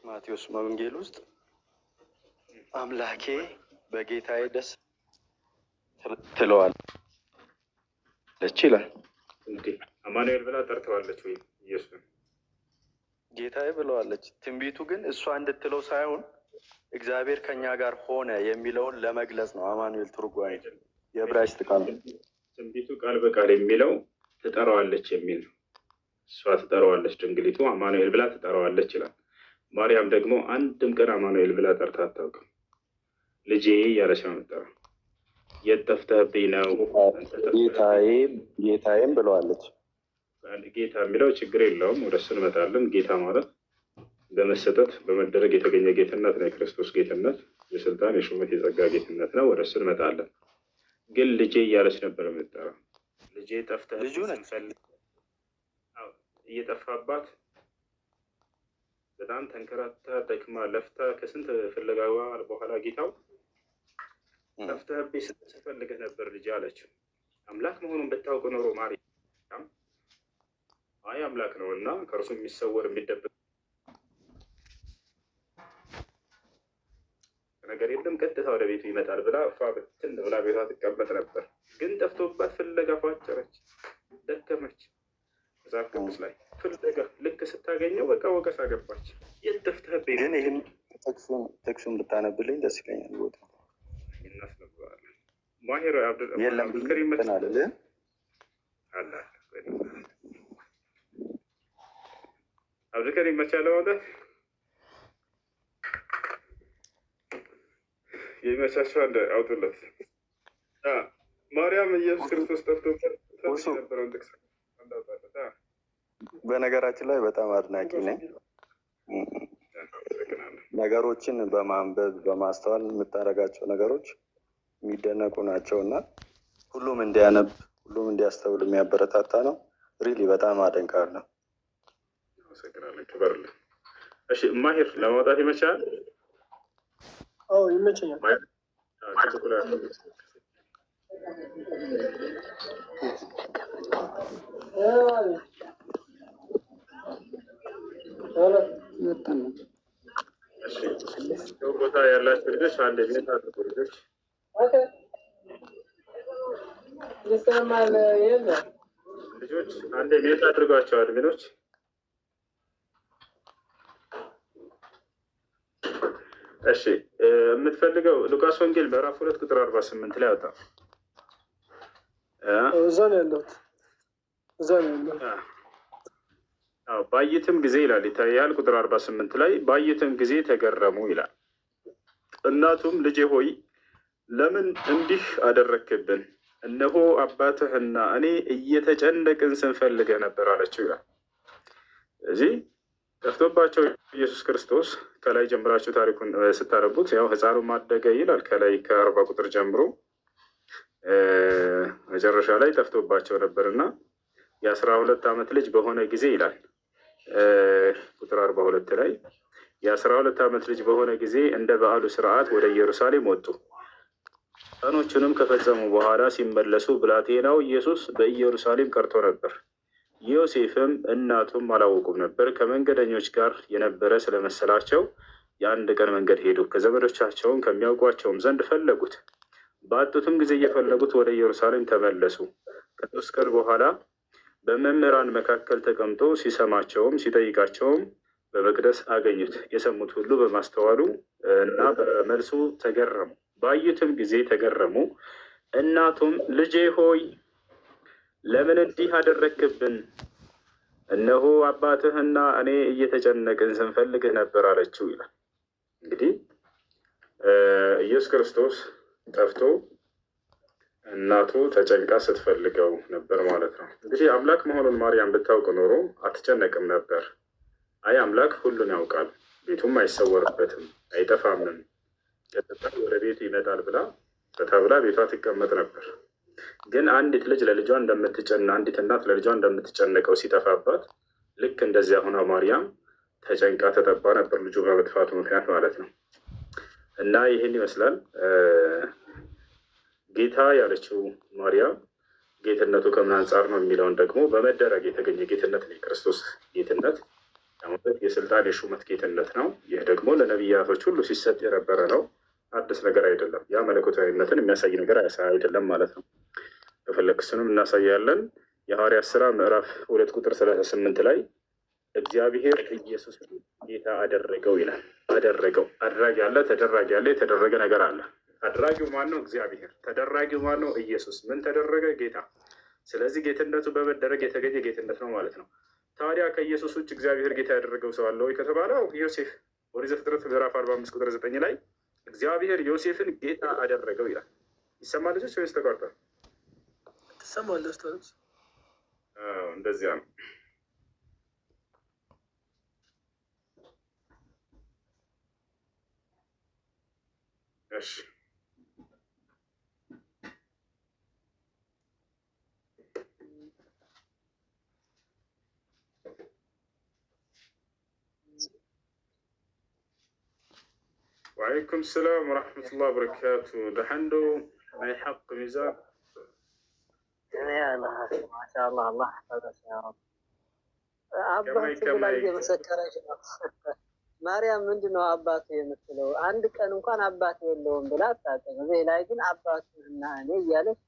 ማቴዎስ ወንጌል ውስጥ አምላኬ በጌታዬ ደስ ትለዋለች ይላል። እንዴ አማኑኤል ብላ ጠርተዋለች ወይ ኢየሱስን? ጌታዬ ብለዋለች። ትንቢቱ ግን እሷ እንድትለው ሳይሆን እግዚአብሔር ከኛ ጋር ሆነ የሚለውን ለመግለጽ ነው። አማኑኤል ትርጓሜ የዕብራይስጥ ቃል ነው። ትንቢቱ ቃል በቃል የሚለው ትጠራዋለች የሚል ነው። እሷ ትጠራዋለች፣ ድንግሊቱ አማኑኤል ብላ ትጠራዋለች ይላል። ማርያም ደግሞ አንድም ቀን አማኑኤል ብላ ጠርታ አታውቅም። ልጄ እያለች ነው የምትጠራው። የት ጠፍተህብኝ ነው አንተ ጠፍተህብኝ ጌታዬ ጌታዬም ብለዋለች። ጌታ የሚለው ችግር የለውም። ወደ እሱ እንመጣለን። ጌታ ማለት በመሰጠት በመደረግ የተገኘ ጌትነት ነው። የክርስቶስ ጌትነት የስልጣን የሹመት የጸጋ ጌትነት ነው። ወደ እሱ እንመጣለን። ግን ልጄ እያለች ነበር የምትጠራው። ልጄ ልጁ ጠፍተህብኝ ነች። ስንፈልግ አዎ፣ እየጠፋባት በጣም ተንከራታ ደክማ ለፍታ ከስንት ፍለጋ በኋላ ጌታው ጠፍተህብኝ ስፈልግህ ነበር ልጄ አለችው። አምላክ መሆኑን ብታውቅ ኖሮ ማርያም አይ አምላክ ነው እና ከእርሱ የሚሰወር የሚደበቅ ነገር የለም፣ ቀጥታ ወደ ቤቱ ይመጣል ብላ ፏ ብትን ብላ ቤቷ ትቀመጥ ነበር። ግን ጠፍቶባት ፍለጋ ፏጨረች፣ ደከመች። መጽሐፍ ቅዱስ ላይ ፍለጋ ልክ ስታገኘው በቃ ወቀሳ ገባች። የት ጠፍተህብኝ ግን ነው ይህን ጥቅሱን ብታነብልኝ ደስ ይለኛል። ቦታ እናስነብባለን። ማሄር የለም ብዬ አብዱልከሪም እንትን አልልህም። አለ አብዱልከሪም መቻ ለማውጣት የሚመቻቸው አለ አውጡለት። ማርያም ኢየሱስ ክርስቶስ ጠፍቶበት ፈልግ እሱ የነበረውን ጥቅስ እንዳውጣለት። በነገራችን ላይ በጣም አድናቂ ነኝ። አመሰግናለሁ። ነገሮችን በማንበብ በማስተዋል የምታደርጋቸው ነገሮች የሚደነቁ ናቸው እና ሁሉም እንዲያነብ ሁሉም እንዲያስተውል የሚያበረታታ ነው። Really በጣም አደንቃለሁ። አመሰግናለሁ። ክበርልን። እሺ ማሄር ለማውጣት ይመቻል። አዎ ይመቸኛል። ማሄር ትልቁ ላይ እሺ ቦታ ያላቸው ልጆች አንድ ቤት አድርጉ ልጆች ይሰማል የለ ልጆች አንድ ቤት አድርጓቸዋል። ሚኖች እሺ የምትፈልገው ሉቃስ ወንጌል ምዕራፍ 2 ቁጥር 48 ላይ አውጣ። እዛ ነው ያለሁት፣ እዛ ነው ያለሁት። አዎ፣ ባዩትም ጊዜ ይላል ይታያል። ቁጥር 48 ላይ ባዩትም ጊዜ ተገረሙ ይላል። እናቱም ልጄ ሆይ ለምን እንዲህ አደረግክብን? እነሆ አባትህና እኔ እየተጨነቅን ስንፈልግህ ነበር አለችው ይላል። እዚህ ጠፍቶባቸው ኢየሱስ ክርስቶስ ከላይ ጀምራችሁ ታሪኩን ስታነቡት ያው ሕፃኑ ማደገ ይላል። ከላይ ከ40 ቁጥር ጀምሮ መጨረሻ ላይ ጠፍቶባቸው ነበር እና የ12 ዓመት ልጅ በሆነ ጊዜ ይላል ቁጥር 42 ላይ የ12 ዓመት ልጅ በሆነ ጊዜ እንደ በዓሉ ስርዓት ወደ ኢየሩሳሌም ወጡ። ቀኖቹንም ከፈጸሙ በኋላ ሲመለሱ ብላቴናው ኢየሱስ በኢየሩሳሌም ቀርቶ ነበር። ዮሴፍም እናቱም አላወቁም ነበር። ከመንገደኞች ጋር የነበረ ስለመሰላቸው የአንድ ቀን መንገድ ሄዱ። ከዘመዶቻቸውም ከሚያውቋቸውም ዘንድ ፈለጉት። ባጡትም ጊዜ እየፈለጉት ወደ ኢየሩሳሌም ተመለሱ። ከ3 ቀን በኋላ በመምህራን መካከል ተቀምጦ ሲሰማቸውም ሲጠይቃቸውም በመቅደስ አገኙት። የሰሙት ሁሉ በማስተዋሉ እና በመልሱ ተገረሙ። ባዩትም ጊዜ ተገረሙ። እናቱም ልጄ ሆይ ለምን እንዲህ አደረግክብን? እነሆ አባትህና እኔ እየተጨነቅን ስንፈልግህ ነበር አለችው ይላል። እንግዲህ ኢየሱስ ክርስቶስ ጠፍቶ እናቱ ተጨንቃ ስትፈልገው ነበር ማለት ነው። እንግዲህ አምላክ መሆኑን ማርያም ብታውቅ ኖሮ አትጨነቅም ነበር። አይ አምላክ ሁሉን ያውቃል፣ ቤቱም አይሰወርበትም፣ አይጠፋምም፣ ቀጥታ ወደ ቤቱ ይመጣል ብላ ተብላ ቤቷ ትቀመጥ ነበር። ግን አንዲት ልጅ ለልጇ እንደምትጨና አንዲት እናት ለልጇ እንደምትጨነቀው ሲጠፋባት ልክ እንደዚያ ሆና ማርያም ተጨንቃ ተጠባ ነበር፣ ልጁ በመጥፋቱ ምክንያት ማለት ነው። እና ይህን ይመስላል ጌታ ያለችው ማርያም ጌትነቱ ከምን አንጻር ነው የሚለውን ደግሞ በመደረግ የተገኘ ጌትነት ነው። የክርስቶስ ጌትነት ማለት የስልጣን የሹመት ጌትነት ነው። ይህ ደግሞ ለነቢያቶች ሁሉ ሲሰጥ የነበረ ነው። አዲስ ነገር አይደለም። ያ መለኮታዊነትን የሚያሳይ ነገር አይደለም ማለት ነው። ከፈለክ እሱንም እናሳያለን። የሐዋርያት ስራ ምዕራፍ 2 ቁጥር 38 ላይ እግዚአብሔር ኢየሱስ ጌታ አደረገው ይላል። አደረገው። አድራጊ አለ፣ ተደራጊ አለ፣ የተደረገ ነገር አለ። አድራጊው ማን ነው? እግዚአብሔር። ተደራጊው ማን ነው? ኢየሱስ። ምን ተደረገ? ጌታ። ስለዚህ ጌትነቱ በመደረግ የተገኘ ጌትነት ነው ማለት ነው። ታዲያ ከኢየሱስ ውጭ እግዚአብሔር ጌታ ያደረገው ሰው አለ ወይ ከተባለ ዮሴፍ። ኦሪት ዘፍጥረት ምዕራፍ 45 ቁጥር 9 ላይ እግዚአብሔር ዮሴፍን ጌታ አደረገው ይላል። ይሰማል ልጆች ወይስ ተቋርጧል? ትሰማለህ ኡስታዝ? እንደዚያ ነው። እሺ፣ وعليكم السلام ورحمة الله وبركاته። ደሓን ዶ ናይ ሓቅ ሚዛን? ማሻአላህ፣ አላህ ይሐፈዘሽ ያ ረብ። አባቱ ብላ እየመሰከረች ነው። ማርያም ምንድን ነው አባቱ የምትለው? አንድ ቀን እንኳን አባት የለውም ብላ አታውቅም። እዚህ ላይ ግን አባቱ እና እኔ እያለች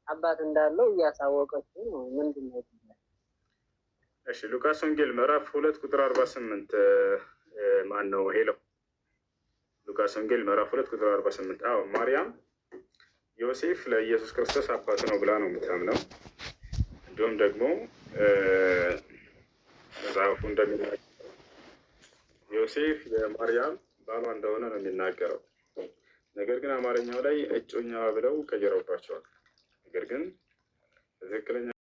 አባት እንዳለው እያሳወቀችው ነው። ምንድን ነው? እሺ፣ ሉቃስ ወንጌል ምዕራፍ 2 ቁጥር 48። ማን ነው? Hello፣ ሉቃስ ወንጌል ምዕራፍ 2 ቁጥር 48። አዎ፣ ማርያም ዮሴፍ ለኢየሱስ ክርስቶስ አባቱ ነው ብላ ነው የምታምነው። እንዲሁም ደግሞ መጽሐፉ እንደሚናገረው ዮሴፍ የማርያም ባሏ እንደሆነ ነው የሚናገረው። ነገር ግን አማርኛው ላይ እጮኛዋ ብለው ቀይረውባቸዋል። ነገር ግን ትክክለኛ